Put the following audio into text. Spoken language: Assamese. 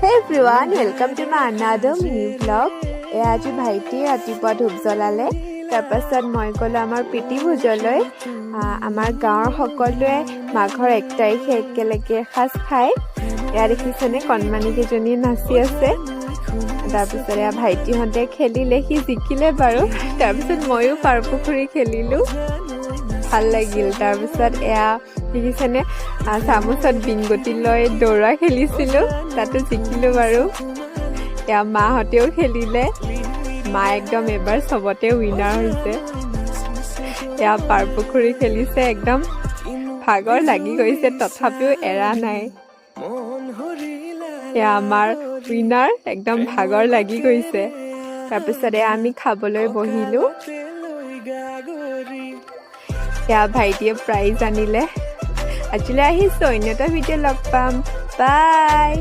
Hey everyone, welcome to my another mini vlog. এয়া আজি ভাইটিয়ে ৰাতিপুৱা ধূপ জ্বলালে। তাৰপাছত মই গ'লোঁ আমাৰ প্ৰীতি ভোজলৈ। আমাৰ গাঁৱৰ সকলোৱে মাঘৰ 1 তাৰিখে একেলগে এসাঁজ খায়। এয়া দেখিছেনে, কণমানি কেইজনীয়ে নাচি আছে। তাৰপিছত এয়া ভাইটিহঁতে খেলিলে, সি জিকিলে বাৰু। তাৰপিছত ময়ো পাৰপুখুৰী খেলিলোঁ, ভাল লাগিল। তাৰপিছত এয়া দেখিছেনে, চামুচত বিংগতি লৈ দৌৰা খেলিছিলোঁ, তাতো জিকিলোঁ বাৰু। এয়া মাহঁতেও খেলিলে, মা একদম এবাৰ চবতে উইনাৰ হৈছে। এয়া পাৰপুখুৰী খেলিছে, একদম ভাগৰ লাগি গৈছে, তথাপিও এৰা নাই। এয়া আমাৰ উইনাৰ, একদম ভাগৰ লাগি গৈছে। তাৰপিছত এয়া আমি খাবলৈ বহিলোঁ। এয়া ভাইটিয়ে প্ৰাইজ আনিলে। আজিলৈ আহিছোঁ, অন্য এটা ভিডিঅ' লগ পাম। বাই।